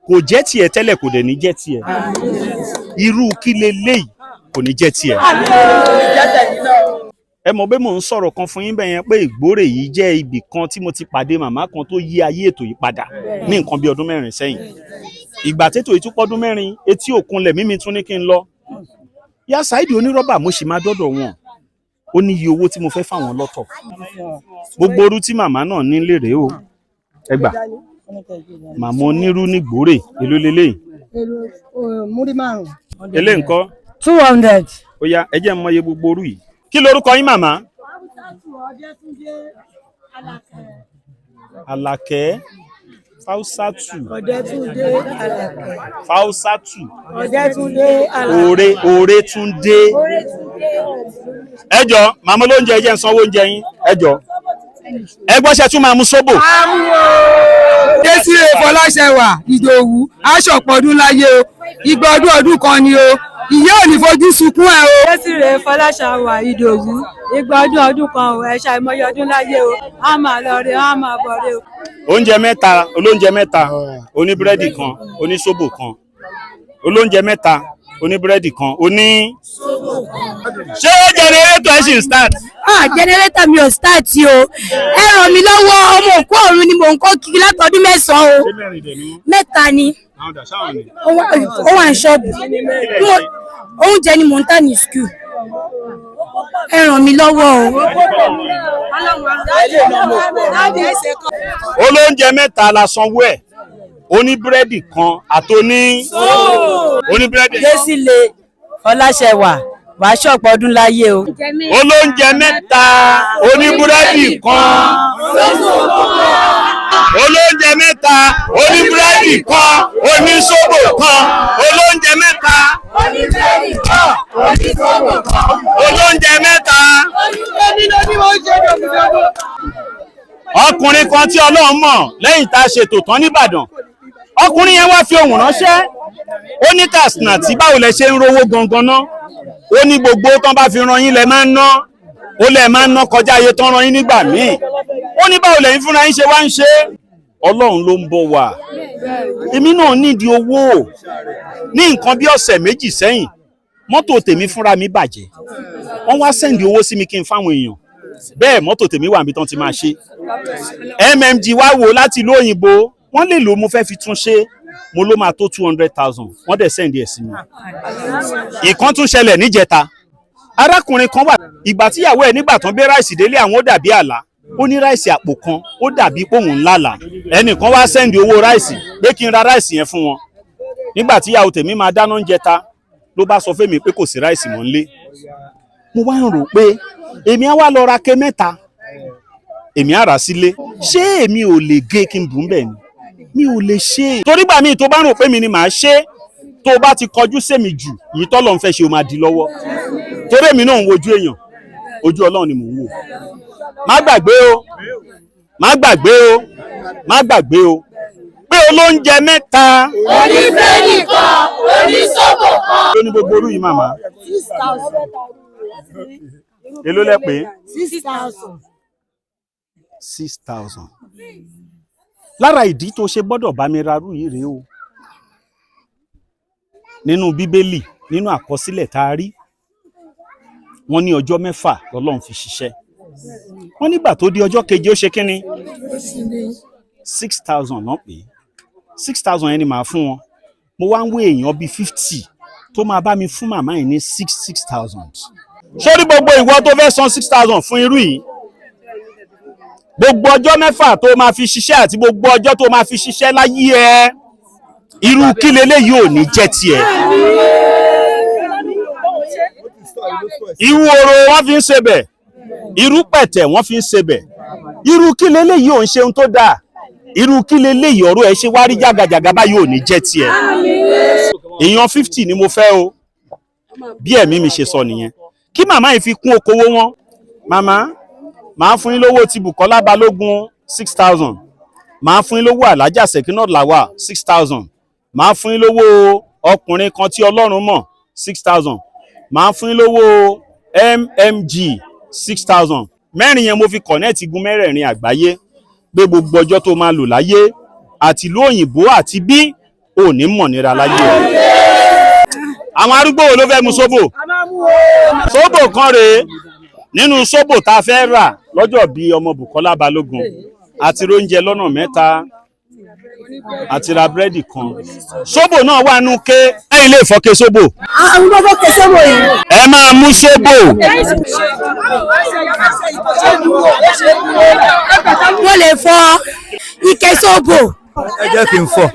kò jẹ́ tiẹ̀ tẹ́lẹ̀ kò dẹ̀ ní jẹ́ tiẹ̀. Irú kí leléyìí kò ní jẹ́ tiẹ̀. Ẹ mọ̀ pé mò ń sọ̀rọ̀ kan fún yín bẹ́ẹ̀ yẹn pé Ìgbórè yìí jẹ́ ibì kan tí mo ti pàdé màmá kan tó yí ayé ètò yìí padà ní nǹkan bí ọdún 4 sẹ́yìn. Ìgbà tètò yìí tún pọ́dún 4, etí òkun lẹ̀mí mi tún ní kí n lọ. Yá Saheed onírọ́bà mo sì máa dọ́dọ̀ wọn. Ó ní iye owó tí mo fẹ́ fáwọn lọ́tọ̀. Gbogbo orú tí màmá náà ní lérè o. Ẹ gbà. Màmá onírú ní Ìgbórè èló leléyìí. Múrí márùn-ún. Eléyìí ńkọ́? 200. Ó yá ẹ jẹ́ n mọ iye gbogbo orú yìí. Kí lorúkọ yín màmá? Àlàkẹ́ Fáúsátù. Ọ̀dẹ́túndé Àlàkẹ́. Fáúsátù. Ọ̀dẹ́túndé Àlàkẹ́. Òre Òretúndé. Ẹ jọ màmá olóúnjẹ ẹ jẹ́ n sanwó oúnjẹ yín. Ẹ jọ. Ẹ gbọ́ ṣe tún máa mu sóbò. Désiré Fọláṣẹwà Ìdòwú aṣọpọ̀dún láyé o, ìgbà ọdún ọdún kan ni o, Ìyá ò ní fojú sunkún ẹ o. Jésìrè Fọláṣàwà Ìdòwú, igba ọdún ọdún kan o, ẹ ṣàìmọye ọdún láyé o, á máa lọ re, á máa bọ̀ re o. Oúnjẹ mẹ́ta, olóúnjẹ mẹ́ta, oníbúrẹ́dì kan, oníṣòbò kan. Olóúnjẹ mẹ́ta, oníbúrẹ́dì kan, oní. Ṣé jẹnẹrétọ̀ ẹ̀ ṣì ń start? Ah, jẹnẹrétọ̀ mi ò start o. Ẹ ràn mí lọ́wọ́, ọmọ òkú ọ̀run ni mò ń kó kiri látọdún 9 o. Mẹ́ta ni. Ó wà ní ṣọ́ọ̀bù. Oúnjẹ ni mò ń tà ní school. Ẹ ràn mí lọ́wọ́ o. Olóúnjẹ mẹ́ta la sanwó ẹ̀, oníbúrẹ́dì kan àtoní oníbúrẹ́dì. Jésìlè Fọláṣẹwà, wàá ṣọ̀pọ̀ ọdún láyé o. Olóúnjẹ mẹ́ta, oníbúrẹ́dì kan. Olóúnjẹ mẹ́ta, oníbúrẹ́dì kan, oníṣòbò kan. Olóúnjẹ mẹ́ta, Oníbúrẹ́dì kan, oníṣòwò kan. olóúnjẹ mẹ́ta. Ọkùnrin kan tí Ọlọ́run mọ̀ lẹ́yìn tá a ṣètò tán nìbàdàn, ọkùnrin yẹn wá fi ohùn ránṣẹ́. Ó ní Katsina tí báwo lẹ ṣe ń rówó gangan ná? Ó ní gbogbo tán bá fi ran yín lẹ máa ń ná, ó lẹ máa ń ná kọjá iye tán ran yín nígbà míì. Ó ní báwo lẹ́yìn fúnra yín ṣe wá ń ṣe. Ọlọ́run ló ń bọ̀ wá. Èmi náà nídìí owó. Ní nǹkan bí ọ̀sẹ̀ méjì sẹ́yìn, mọ́tò tèmi fúnra mi bàjẹ́. Wọ́n wá sẹ́ndì owó sí mi kí n fáwọn èèyàn. Bẹ́ẹ̀ mọ́tò tèmi wà níbi tán ti máa ṣe. MMG wá wò láti ìlú òyìnbó, wọ́n lè lò mo fẹ́ fi tún ṣe. Mo ló máa tó 200,000, wọ́n dẹ̀ sẹ́ndì ẹ̀ sí mi. Ìkan tún ṣẹlẹ̀ níjẹta. Arákùnrin kan wà, ìgbà tíyàwó ẹ̀ nígbà tán gbé ráìsì délé àwọn ó dàbí àlá. Ó ní ráìsì àpò kan, ó dàbí póhùn ńlá là. Ẹnìkan wá sẹ́ndì owó ráìsì pé kí n ra ráìsì yẹn fún wọn. Nígbà tíyàwó tèmi máa dáná oúnjẹ ta, ló bá sọ fẹ́mi pé kò sí ráìsì mọ́ nílé. Mo wá ń rò pé èmi á wá lọ ra ké mẹ́ta, èmi á rà sílé. Ṣé èmi ò lè gé kí n bù ń bẹ̀ ni? Mi ò lè ṣe é. Torí gbà míì tó bá rò pé mi ni màá ṣe é, tó bá ti kọjú sẹ́mi jù, yìí tọ́lọ̀ ń fẹ́ ṣe o máa di lọ́wọ́. Torí èmi náà ń wojú èèyàn, ojú Ọlọ́run ni mò ń wò. Má gbàgbé o, má gbàgbé o, má gbàgbé o pé olóúnjẹ mẹ́ta, Oníbúrẹ́dì kan, oníṣòwò kan. Ló ní gbogbo orú yìí màmá. 6,000. Èló lẹ pé? 6,000. 6,000. Lára ìdí tó ṣe gbọ́dọ̀ bá mi rarú yìí rèé o. Nínú Bíbélì, nínú àkọsílẹ̀ tá a rí, wọ́n ní ọjọ́ mẹ́fà lọ́lọ́run fi ṣiṣẹ́. Wọ́n nígbà tó di ọjọ́ keje ó ṣe kínni? 6,000 náà pé. 6,000 yẹn ni màá fún wọn. Mo wá ń wé èèyàn bíi 50 tó máa bá mi fún màmá yìí ní 6,000. Sórí gbogbo ìwọ tó fẹ́ san 6,000 fún irú yìí, gbogbo ọjọ́ mẹ́fà tó máa fi ṣiṣẹ́ àti gbogbo ọjọ́ tó máa fi ṣiṣẹ́ láyé ẹ, irú kí leléyìí ò ní jẹ́ tiẹ̀. Irú oró wọ́n fi ń sebẹ̀, irú pẹ̀tẹ̀ wọ́n fi ń sebẹ̀, irú kí leléyìí ò ń ṣe ohun tó dáa, irú kí leléyìí ọ̀rọ̀ ẹ ṣe wá rí jàgàjàgà báyìí ò ní jẹ́ tiẹ̀. Èèyàn 50 ni mo fẹ́ o, bí ẹ̀mí mi ṣe sọ nìyẹn. Kí màmá yìí fi kún okòwò wọn, màmá, màá fún yín lówó ti Bùkọ́lá Balógun 6,000, màá fún yín lówó Alhaja Sekinat Lawal 6,000, màá fún yín lówó ọkùnrin kan tí Ọlọ́run mọ̀ 6,000, màá fún yín lówó MMG 6,000. Mẹ́rin yẹn mo fi kọ̀nẹ́ẹ̀tì igun mẹ́rẹ̀ẹ̀rin àgbáyé pé gbogbo ọjọ́ tó máa lò láyé àti ìlú òyìnbó àti bí ò ní mọ̀ nira láyé o. Àwọn arúgbó wo ló fẹ́ mu sóbò? Sóbò kan rèé nínú sóbò tá a fẹ́ rà lọ́jọ́ bí ọmọ Bùkọ́lá Balógun, àti róúnjẹ lọ́nà mẹ́ta, àti ra búrẹ́dì kan. Sóbò náà wà nù ké, ẹ̀yin lè fọ́ké sóbò. Àwọn gbogbo kẹsẹ́wò yìí. Ẹ máa mú sóbò. Mo lè fọ ike sóbò. Ẹ jẹ́ kí n fọ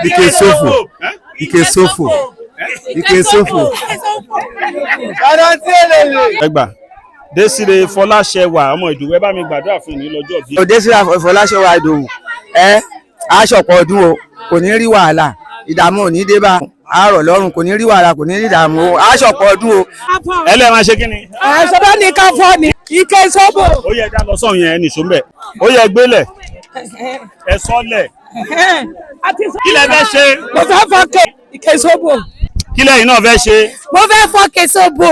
ike sófò, ike sófò, ike sófò. Ẹ gbà. Désiré Fọláṣẹwà ọmọ Ìdòwú, ẹ bá mi gbàdúrà fún ìní lọ́jọ́ bí. Désiré Fọláṣẹwà Ìdòwú, ẹ aṣọpọ̀ ọdún o, kò ní rí wàhálà, ìdààmú ò ní dé bá àárọ̀ lọ́rùn, kò ní rí wàhálà, kò ní rí ìdààmú o, aṣọpọ̀ ọdún o. Ẹ lẹ́ẹ̀ máa ṣe kí ni? Ẹ ṣọba ní ká fọ́ ni ike sóbò. Ó yẹ dá lọ sọ̀hún yẹn nìṣó ń bẹ̀. Ó yẹ gbélẹ̀. Ẹ sọ́lẹ̀. Kí lẹ fẹ́ ṣe? Mo fẹ́ fọ́ ike sóbò. Kí lẹ́yìn náà fẹ́ ṣe? Mo fẹ́ fọ́ kèsòbò.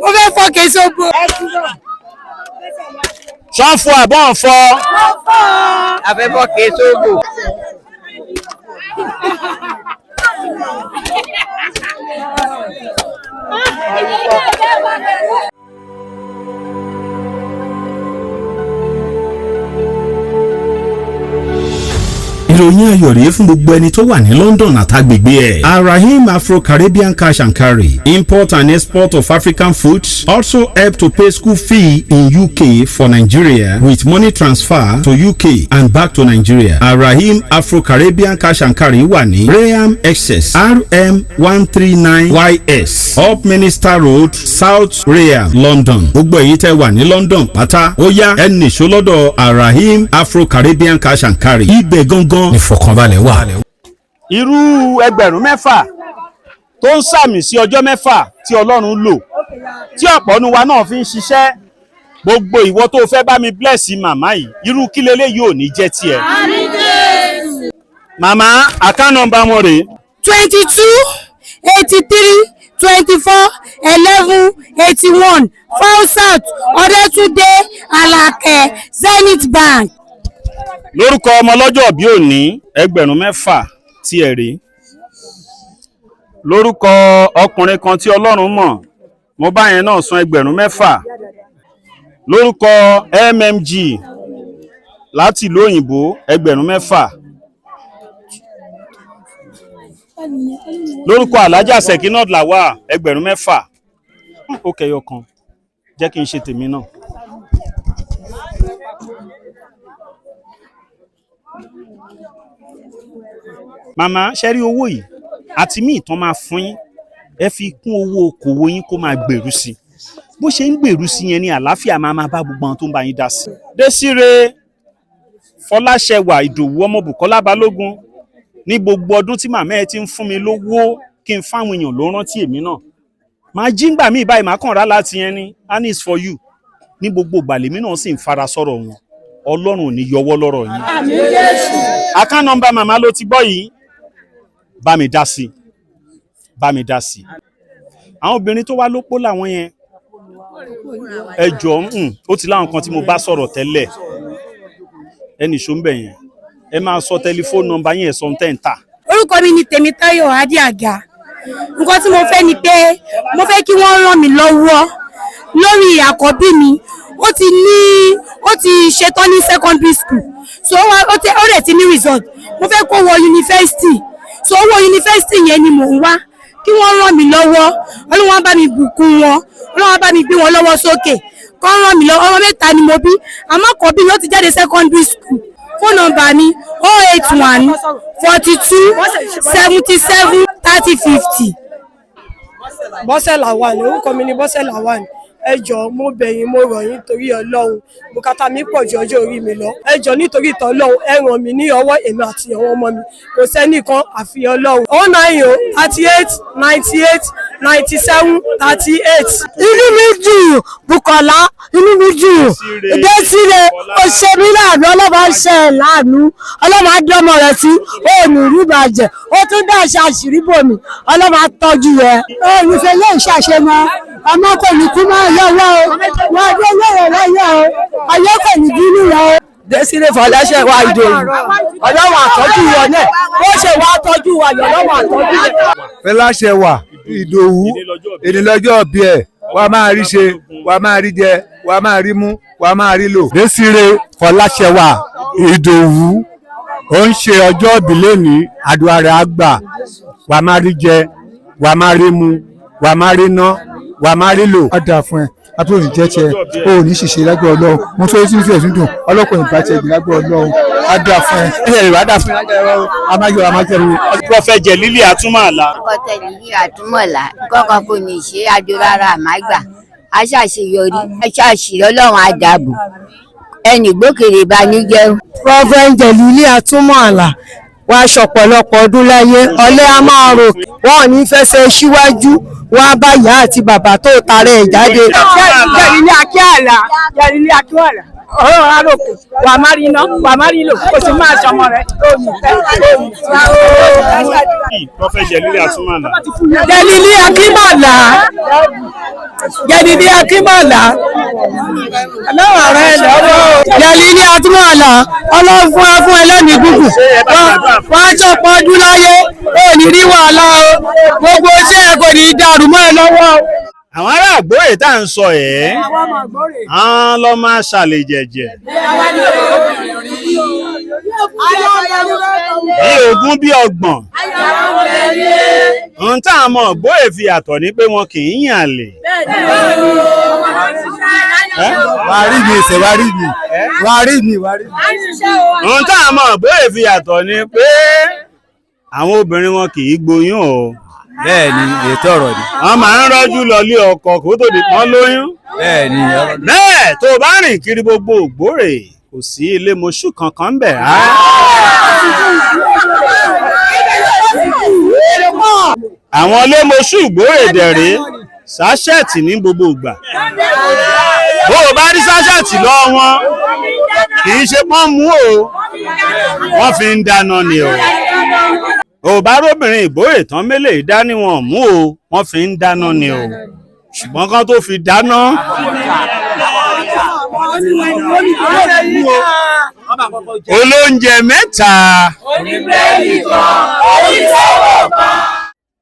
Mo fẹ́ fọ́ kèsòbò. Ṣọ́nfọ àbọ̀ ń fọ. A fẹ́ fọ́ kèsòbò. Ìròyìn ayọ̀ rèé fún gbogbo ẹni tó wà ní London àtàgbègbè ẹ̀. Arahim Afro-Caribbean Cash and Carry, import and export of African foods, also help to pay school fee in UK for Nigeria with money transfer to UK and back to Nigeria. Arahim Afro-Caribbean Cash and Carry wà ní Rainham, Essex, RM 139 YS, Up Minister Road, South Rainham, London. Gbogbo èyí tẹ́ wà ní London pátá, ó yá, ẹ nìṣó lọ́dọ̀ Arahim Afro-Caribbean Cash and Carry. Ibẹ̀ gangan ìfọ̀kànbalẹ̀ wà. Irú 6,000 tó ń sàmì sí ọjọ́ 6 tí Ọlọ́run lò, tí ọ̀pọ̀ nu wa náà fi ń ṣiṣẹ́. Gbogbo ìwọ tó fẹ́ bá mi bless màmá yìí, irú kí leléyìí ò ní jẹ́ tiẹ̀. Màmá, account number wọn rèé. 22 83 24 11 81, Fausat Ọ̀dẹ́túndé Àlàkẹ́, Zenith Bank. Lórúkọ ọmọ lọ́jọ́ bí òní, 6,000 tí ẹ rí. Lórúkọ ọkùnrin kan tí Ọlọ́run mọ̀, mo bá yẹn náà san 6,000. Lórúkọ MMG láti ìlú òyìnbó, 6,000. Lórúkọ Alhaja Sekinat Lawal, 6,000. Ó kẹyọ kan, jẹ́ kí n ṣe tèmi náà. Màmá, ṣe rí owó yìí àti míì tán máa fún yín, ẹ fi kún owó okòwò yín kó máa gbèrú sí i. Bó ṣe ń gbèrú sí yẹn ni àlàáfíà máa máa bá gbogbo àwọn tó ń bá yín dá sí. Désíre Fọláṣẹwà Ìdòwú ọmọ Bùkọ́lá Balógun, ní gbogbo ọdún tí màmá ẹ ti ń fún mi lówó kí n fáwọn èèyàn ló rántí èmi náà, màá jí ngbà míì báyìí, màá kàn rá láti yẹn ní and it's for you. Ní gbogbo ìgbà lèmi náà sì ń fara sọ̀rọ̀ wọn. Ọlọ́run ò ní yọwọ́ lọ́rọ̀ yín. Account number màmá ló ti gbọ́ yìí. Bá mi dá sí, bá mi dá sí. Àwọn obìnrin tó wá lópó làwọn yẹn, ẹ jọ̀ọ́, ó ti láwọn kan tí mo bá sọ̀rọ̀ tẹ́lẹ̀. Ẹnì ṣó ń bẹ̀ yẹn, ẹ máa sọ tẹlifóònù nọ́mbà yín, ẹ̀ sọ tẹ́ ń tà. Orúkọ mi ni Tèmítáyọ̀ Adéàga. Nǹkan tí mo fẹ́ ni pé mo fẹ́ kí wọ́n ràn mí lọ́wọ́ lórí àkọ́bí mi. Ó ti ní, ó ti ṣetán ní secondary school, so ó dẹ̀ ti ní result. Mo fẹ́ kó wọ yunifásitì, so owó yunifásitì yẹn ni mò ń wá kí wọ́n ràn mí lọ́wọ́. Ọlọ́run á bá mi bùkún wọn, Ọlọ́run á bá mi gbé wọn lọ́wọ́ sókè, kó ràn mí lọ́wọ́. Ọmọ mẹ́ta ni mo bí, àmọ́ àkọ́bí mi ó ti jáde secondary school. Phone number mi 081 42 77 30 50. Bọ́sẹ̀ Lawal, orúkọ mi ni Bọ́sẹ̀ Lawal. Ẹ jọ̀ọ́, mo bẹ̀ yín, mo rọ̀ yín torí Ọlọ́run. Bùkátà mi pọ̀ ju ọjọ́ orí mi lọ. Ẹ jọ̀ọ́, nítorí ìtọ́ Ọlọ́run, ẹ ràn mí ní ọwọ́, èmi àti àwọn ọmọ mi. Kò sẹ́nìkan àfi Ọlọ́run. 090 38 98 97 38. Inú mi dùn, Bùkọ́lá, inú mi dùn. Désíre, ó ṣe mí láàánú. Ọlọ́mọ ṣe ẹ̀ láàánú, Ọlọ́mọ á dọ́mọ rẹ̀ sí òní rí bàjẹ́. Ó tún dá àṣà àṣírí bò mí. Ọlọ́mọ á tọ́jú rẹ̀. Olùfẹ́ yóò ṣàṣemọ, ọmọ kò ní kú máa lọ́wọ́ o, wọ́n dé lọ́rọ̀ lọ́yọ̀ o, ayé kò ní bínú rẹ o. Désíre Fọláṣẹwà Ìdòwú, Ọlọ́run àtọ́jú wọn náà, bó ṣe wá tọ́jú wa yọ̀, Ọlọ́run àtọ́jú rẹ̀. Fọláṣẹwà Ìdòwú, èdè lọ́jọ́ bí ẹ̀, wàá máa rí ṣe, wàá máa rí jẹ, wàá máa rí mú, wàá máa rí lò. Désíre Fọláṣẹwà Ìdòwú, ó ń ṣe ọjọ́ ìbí lónìí. Àdúrà rẹ̀ á gbà, wàá máa rí jẹ, wàá máa rí mu, wàá máa rí ná, wàá máa rí lò. Á dáa fún ẹ, àbúrò ní jẹ́ tiẹ̀, o ò ní ṣìṣe lágbó Ọlọ́run. Mo tó tí fífi ẹ̀sùn dùn ọlọ́kùnrin bá tiẹ̀ gbìn lágbó Ọlọ́run. Á dáa fún ẹ, ẹ ẹ wàá dáa fún ẹ, amáyọ amájẹrò. Prophet Jelili Atúmọ̀lá. Kọ́tẹ́lì Àtúmọ̀lá kọ́kọ́ kò ní ṣe adúlára àmágbà aṣàṣeyọrí aṣàṣìlọ, Ọlọ́run àdàbò ẹnì gbókèrè bá ní jẹun. Prophet Jelili Atúmọ̀àlà, wàá aṣọ̀pọ̀lọpọ̀ ọdún láyé. Ọlẹ́ a máa rò wọn ò ní fẹsẹ̀ síwájú, wọn á bá ìyá àti bàbá tó tarẹ̀ ẹ̀ jáde. Jẹ́rìí ní akíá. Akínmọ̀lá, Jẹ̀lílì Akínmọ̀lá, ọ̀rọ̀ arókè, wà má rí iná, wà má rí lò, kò sì máa ṣọmọ rẹ̀, òní fẹ́, òní fẹ́. Prọfẹ̀ Jẹ̀lílì Àtúmọ̀lá. Jẹ̀lílì Akínmọ̀lá, Jẹ̀lílì Akínmọ̀lá, ọlọ́run rẹ̀ lọ́wọ́. Jẹ̀lílì Akínmọ̀lá, ọlọ́run fún ẹ fún ẹlẹ́mìí gúngùn, wọ́n á ṣọ̀pọ̀ ọdún láyé, ò ní rí wàhálà o, gbogbo iṣẹ́ ẹ kò ní í dàrú mọ́ ẹ lọ́wọ́ o. Àwọn ará àgbóyè tá à ń sọ ẹ̀ àwọn lọ máa ṣàlè jẹ̀jẹ̀ bí 20 bí 30. Ohun tá a mọ̀ àgbóyè fi yàtọ̀ ni pé wọn kì í yàn àlè. Wà á rí mi ìṣe, wà á rí mi, wà á rí mi, wà á rí mi. Ohun tá a mọ̀ àgbóyè fi yàtọ̀ ni pé àwọn obìnrin wọn kì í gboyún o. Bẹ́ẹ̀ni, ètò ọ̀rọ̀ ni. Wọ́n máa ń rọ́jú lọlé ọkọ kó tó di pọ́n lóyún. Bẹ́ẹ̀ni. Bẹ́ẹ̀ tó o bá rìn kiri gbogbo Ògbórè, kò sí ilé mọṣú kankan ń bẹ̀ rárá. Àwọn ilé mọṣú Ìgbórè dẹ̀rẹ́ sáṣẹ́ẹ̀tì ní gbogbo ìgbà. Bó o bá rí sáṣẹ́ẹ̀tì lọ́wọ́ wọn, kì í ṣe pọ́n mú o, wọ́n fi ń dáná ni o. Ò bá róbìnrin Ìgbórè tán mélèé dání wọn mú o, wọ́n fi ń dáná ni o. Ṣùgbọ́n kán tó fi dáná. Olóúnjẹ mẹ́ta.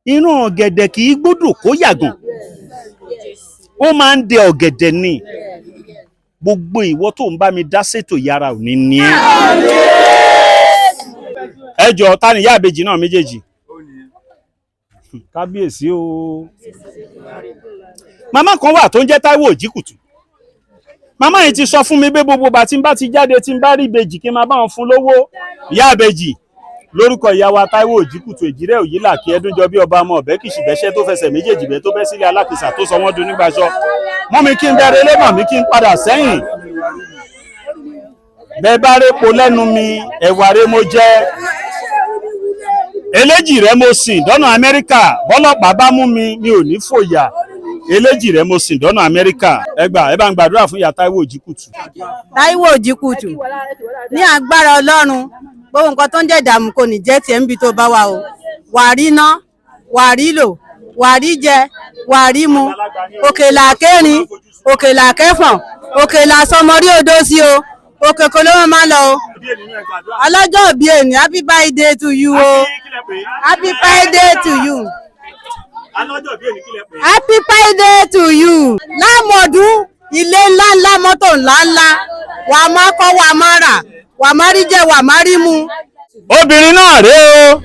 Inú ọ̀gẹ̀dẹ̀ kì í gbódò kó yàgàn. Ó máa ń dẹ ọ̀gẹ̀dẹ̀ ni. Gbogbo ìwọ tó ń bá mi dá sétò yàrá ò ní ní ẹ́. Ẹ jọ̀ọ́, ta ni ìyá ìbejì náà méjèèjì? Kábíyèsí o. Màmá kan wà tó ń jẹ́ Táíwò Òjìkùtù. Màmá yìí ti sọ fún mi pé gbogbo ìgbà tí n bá ti jáde tí n bá rí ìbejì kí n máa bá wọn fún lówó. Ìyá ìbejì lórúkọ ìyá wa Táíwò Òjìkùtù Èjìrẹ́ Òyìnlá kí ẹdúnjọ bí ọba ọmọ ọ̀bẹ kìsì bẹ́ṣẹ́ tó fẹsẹ̀ méjèèjì bẹ́ tó bẹ́ sílé alákìsà tó sọ wọ́n dun nígbàṣọ. Mú mi kí n bẹ̀rẹ̀ lébọ̀n mi kí n padà sẹ́yìn. Bẹ́ẹ̀ bá répo lẹ́nu mi, ẹ̀wà rẹ mo jẹ́. Eléjì rẹ mo sìn dọ́nà Amẹ́ríkà, bọ́lọ́pàá bá mú mi, mi ò ní fòyà. Eléjì rẹ mo sìn dọ́nà Amẹ́ríkà. Ẹ gbà, ẹ bá ń gbàdúrà fún ìyá Táíwò Òjìkùtù. Táíwò Òjìkùtù, ní agbára Ọlọ́run, gbogbo nǹkan tó ń jẹ́ ìdààmú kò ní jẹ́ tiẹ̀ níbi tó bá wà o. Wà á rí ná, wà á rí lò, wà á rí jẹ, wà á rí mu. Òkèlà kẹrin, òkèlà kẹfọ̀n, òkèlà sọmọrí odó sí o, òkè kò ló máa lọ o. Ọlọ́jọ́ òbí èní, happy birthday to you o. Happy birthday to you. Happy birthday to you. Lámọ̀dún, ilé ńláńlá, mọ́tò ńláńlá, wà á máa kọ́, wà á máa rà, wà á máa rí jẹ, wà á máa rí mu. Obìnrin náà rèé o.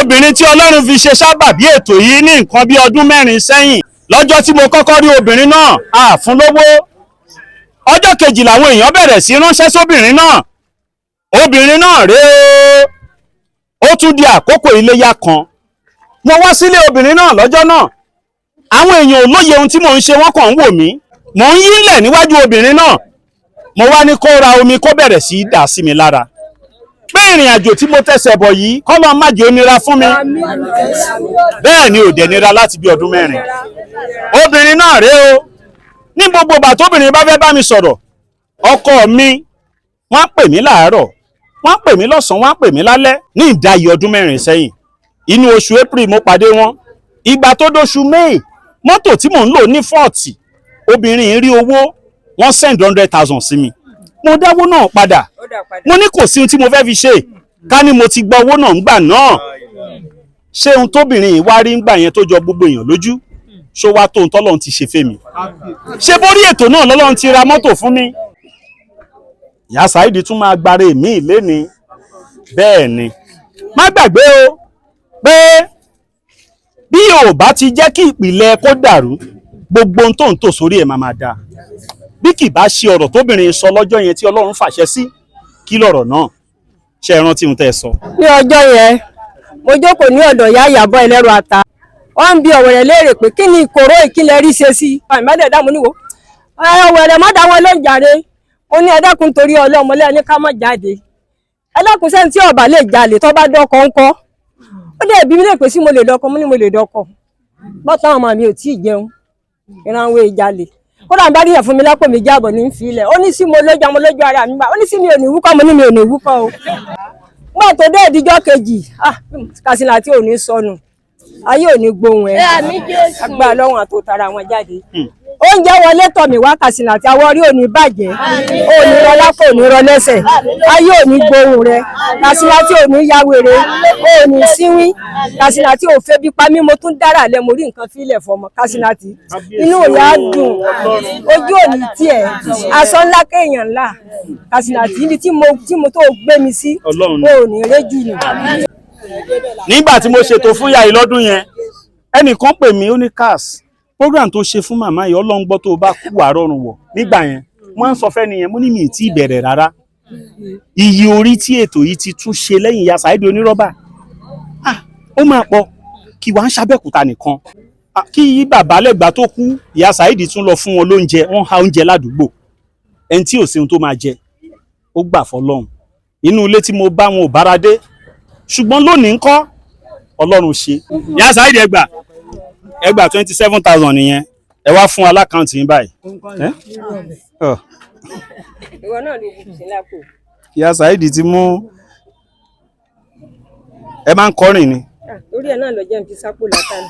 Obìnrin tí Ọlọ́run fi ṣe sábàbí ètò yìí ní nǹkan bí ọdún 4 sẹ́yìn. Lọ́jọ́ tí mo kọ́kọ́ rí obìnrin náà, a fún lówó. Ọjọ́ kejì làwọn èèyàn bẹ̀rẹ̀ sí ránṣẹ́ sóbìnrin náà. Obìnrin náà rèé o. Ó tún di àkókò iléyá kan. Mo wá sílé obìnrin náà lọ́jọ́ náà. Àwọn èèyàn ò lóye ohun tí mò ń ṣe, wọ́n kàn ń wò mí. Mò ń yílẹ̀ níwájú obìnrin náà. Mo wá ní kó ra omi kó bẹ̀rẹ̀ sí í dà sí mi lára. Pé ìrìn àjò tí mo tẹsẹ̀ bọ̀ yìí, kọ́lọ́ má jẹ́ ó nira fún mi. Bẹ́ẹ̀ ni ò dẹ̀ nira láti bí ọdún 4. Obìnrin náà rèé o. Ní gbogbo ìgbà tóbìnrin bá fẹ́ bá mi sọ̀rọ̀, ọkọ mi, wọ́n á pè mí láàárọ̀, wọ́n á pè mí lọ́sàn-án, wọ́n á pè mí lálẹ́. Ní ìdáyìí ọdún 4 sẹ́yìn, inú oṣù April mo pàdé wọn. Ìgbà tó dóṣù May, mọ́tò tí mò ń lò ní fọ́ọ̀tì, obìnrin yìí rí owó, wọ́n send 100,000 sí mi. Mo dáwó náà padà. Mo ní kò sí ohun tí mo fẹ́ fi ṣe, ká ní mo ti gba owó náà ńgbà náà. Ṣé ohun tóbìnrin yìí wá rí ńgbà yẹn tó jọ gbogbo èèyàn lójú? Ṣó wá tó ohun tọ́lọ́run ti ṣe fẹ́mi? Ṣé bórí ètò náà lọ́lọ́run ti ra mọ́tò fún mi? Ìyá Saheed tún máa gbára èmi léni. Bẹ́ẹ̀ ni, má gbàgbé o pé bí o bá ti jẹ́ kí ìpìlẹ̀ kó dàrú, gbogbo ohun tó ń tò sórí ẹ̀ máa máa dáa. Bí kì bá ṣe ọ̀rọ̀ tóbìnrin sọ lọ́jọ́ yẹn tí Ọlọ́run fàṣẹ sí, kí lọ̀rọ̀ náà? Ṣé ẹ rántí ohun tẹ́ ẹ sọ? Ní ọjọ́ yẹn, mo jókòó ní ọ̀dọ̀ ìyá Ìyábọ̀ ẹlẹ́rù ata. Wọ́n ń bi ọ̀wẹ̀rẹ̀ léèrè pé kí ni ìkòró ìkílẹ̀ rí ṣe sí i. Àìmọ́dẹ̀ dààmú níwò. Ọ̀wẹ̀rẹ̀ má dá wọn lóhùn jàre. Ó ní ẹ dákun torí Ọlọ́run lẹ́ni ká má jáde. Ẹ dákun sẹ́ni tí ọ̀bà lè jalè tó bá dọ́kọ ńkọ́. Ó dẹ̀ bí mi lè pè sí mo lè dọ́kọ, mo ní mo lè dọ́kọ. Bọ́tà ọmọ mi ò tí ì jẹun. Ìrànwọ́ ìjalè. Kódà ń bá ríyàn fún mi lápò mi jáàbọ̀ ní fi ilẹ̀. Ó ní sí mo lójú ọmọ lójú ara mi gbà, ó ní sí mi ò ní wúkọ́, mo ní mi ò ní wúkọ́ o. Nígbà tó dé ìdíjọ́ kejì, ah, Kasinati ò ní sọnù, ayé ò ní gbóhùn ẹ, agbára lọ́wọ́n àtòtara wọn jáde. Oúnjẹ wọlé tọ̀ mí wá, Kasinati, àwọ̀ orí ò ní bàjẹ́, ò ní rọ lápò, ò ní rọ lẹ́sẹ̀, ayé ò ní gbóhùn rẹ, Kasinati ò ní ya wèrè, ò ní síwín, Kasinati ò fẹ́ bí pa mí, mo tún dára lẹ, mo rí nǹkan fílẹ̀ fọmọ. Kasinati, inú ìyá dùn, ojú ò ní tiẹ̀, aṣọ ńlá kéèyàn ńlá, Kasinati, ibi tí mo tó gbé mi sí, ò ní réjù nù. Nígbà tí mo ṣètò fún ìyá yìí lọ́dún yẹn, ẹnìkan pè mí, ó ní CAS program tó ṣe fún màmá yìí, Ọlọ́run gbọ́, tó o bá kú wàá rọrùn wọ̀. Nígbà yẹn wọ́n ń sọ fẹ́ nìyẹn, mo ní mi ì tí ì bẹ̀rẹ̀ rárá. Iye orí tí ètò yìí ti tún ṣe lẹ́yìn ìyá Saheed Onírọ́bà, ah, ó máa pọ̀. Kí wàá ń ṣàbẹ̀kúta nìkan, kí bàbá lẹ́gbàá tó kú, ìyá Saheed tún lọ fún wọn lóúnjẹ, wọ́n ha oúnjẹ ládùúgbò, ẹni tí ò sí ohun tó máa jẹ, ó gbà fọlọ́run. Inú ilé tí mo bá wọn ò bára dé, ṣùgbọ́n lónìí ńkọ́, Ọlọ́run ṣe. Ìyá Saheed, ẹgbà ẹgbà 27,000 nìyẹn, ẹ wá fún alákàntì yín báyìí. Ìwọ náà ló kù sí lápò. Ìyá Saheed ti mú ẹ máa ń kọrin ni. Torí ẹ náà lọ jẹun fi sápò látàrí.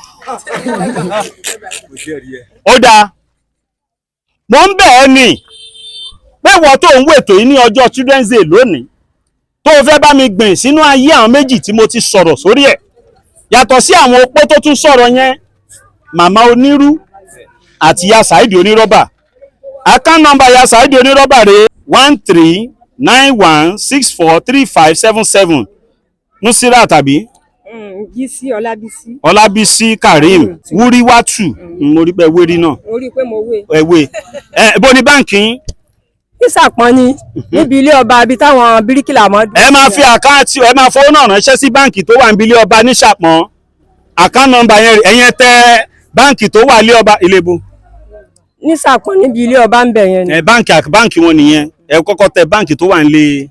Ó dáa, mo ń bẹ̀ ẹ́ nì pé wọ́n tó ń wètò yìí ní ọjọ́ Children's Day lónìí, tó o fẹ́ bá mi gbìn sínú ayé àwọn méjì tí mo ti sọ̀rọ̀ sórí ẹ̀, yàtọ̀ sí àwọn opó tó tún sọ̀rọ̀ yẹn, màmá onírú àti ìyá Saheed Onírọ́bà. Account number ìyá Saheed Onírọ́bà rèé: 1391643577, Nusira tàbí Bísí, Ọlábísí. Ọlábísí Karim Wúríwátù. Mo rí pé wérí náà. Mo rí i pé mo wé. Ẹ wé ẹ bó ní báǹkì yín. Ìsàpọ̀n ni, níbi ilé ọba, ibi táwọn bíríkìlà mọ́. Ẹ máa fi àkáǹtì, ẹ máa fowó náà ránṣẹ́ sí báǹkì tó wà níbi ilé ọba ní Ṣàpọ̀n. Account number yẹn, ẹ̀yẹn tẹ báǹkì tó wà ilé ọba ìlébó. Ní Ṣàpọ̀n, níbi ilé ọba ń bẹ̀ yẹn ni. Ẹ báǹkì wọn nìyẹn. Ẹ kọ́kọ́ tẹ báǹkì tó wà nílé.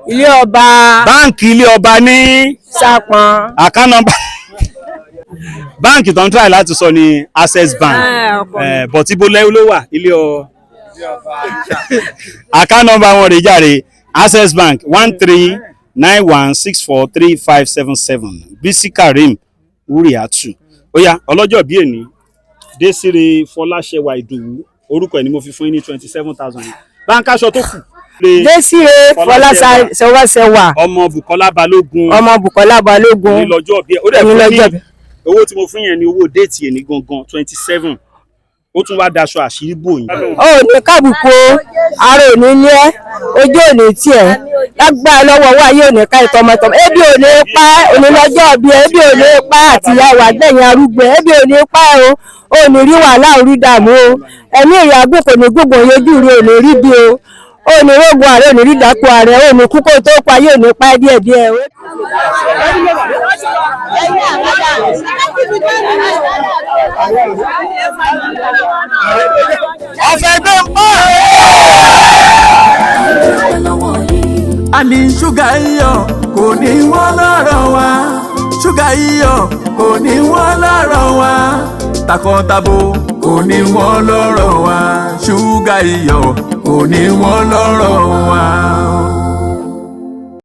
Ilé ọba. Báǹkì ilé ọba ní. Ṣàpọ̀n. Account number báǹkì tó ń try láti sọ ní Access Bank, but ibo lẹ́wọ́ ló wà ilé ọ. Account number wọn rèé jàre: Access Bank, 1391643577, Bisi Karim Wúrìátù. Ó yá, ọlọ́jọ́ bí èní, Désiré Fọláṣẹwà Ìdòwú, orúkọ ẹ̀ ni mo fi fún yín ní 27,000 yìí. Báńkì aṣọ tó kù. Désiré Fọláṣẹwà. Ọmọ Bùkọ́lá Balógun. Ọmọ Bùkọ́lá Balógun. Ní lọ́jọ́ bí ẹ ó dẹ̀ fún ní owó tí mo fún yẹn ní owó déètì ẹ̀ ní gangan 27, ó tún wá daṣọ àṣírí bò yín. Ó ní kábùkù o, ara ò ní ní ẹ, ojú ò ní tiẹ̀, lágbára lọ́wọ́ owó ayé ò ní ká ìtọmọtọmọ, ebi ò ní pa ẹ́, òní lọ́jọ́ bí ẹ, ebi ò ní pa ẹ́ àtìyàwó àgbẹ̀yìn arúgbó, ebi ò ní pa ẹ́ o, ò ní rí wàhálà orí dààmú o, ẹ̀mí ìyàgbọ́ kò ní gbogbo ojú rí, ò ní rí bí o, ò ní rógun ààrẹ, ò ní rí ìdákọ̀ ààrẹ, ò ní kú kó tó pa, ayé ò ní pa ẹ́ díẹ̀díẹ̀ o. Ọ̀fẹ́ gbé ń pọ̀. Àní ṣúgà iyọ̀ kò ní wọ́n lọ́rọ̀ wa, ṣúgà iyọ̀ kò ní wọ́n lọ́rọ̀ wa, takọtabo kò ní wọ́n lọ́rọ̀ wa, ṣúgà iyọ̀ kò ní wọ́n lọ́rọ̀ wa.